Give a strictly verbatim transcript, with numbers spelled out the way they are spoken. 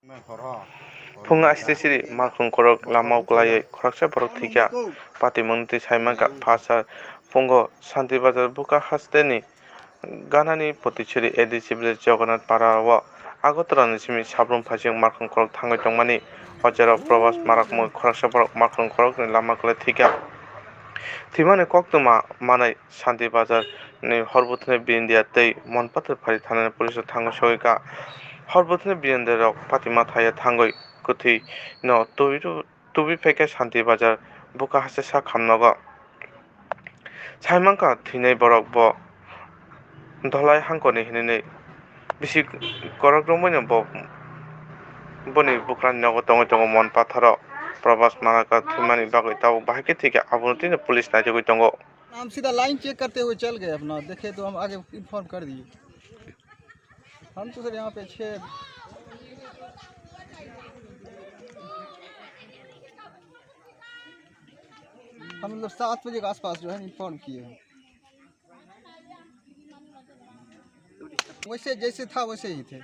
Phung aiste siri Markhong khorok lamao kwlaiwi khoroksa borok thwikha. Patimung twi saimankha, phasar phungo Shanti Bazar buka hasteni Ganani Potichuri A D C village Jagannath Para o Agartala ni simi Sabrum Phaichung Markhong khorok thangwi tongmani. O jora Probas Marak mui khoroksa borok Markhong khorokni lama kwlai thwikha. Thwimani koktwma manwi Shanti Bazar ni Horbuthni Birindia tei Monpatir Phari thanani police o thangwi sogwikha. Horbuthni Birindia rok patima thaya thangwi kwthwi no twi tubui phaikha Shanti Bazar buka haste sak hamnogo. Saimankha thwinai borok bo Dholai hangkorni hinwi bisi korok romwi no bo boni bukrani nogo tongwi tongo Mon Patharo. Probas Maraka thwimani bagwi tabuk bahai khe thwikha, abono tini police naitugwi tongo. हम सीधा line check करते हुए चल गए अपना, देखे तो हम आगे इन्फॉर्म कर दिए। हम तो सर यहाँ पे छः, हम लोग सात बजे के आसपास जो है इन्फॉर्म किए हैं। वैसे जैसे था वैसे ही थे।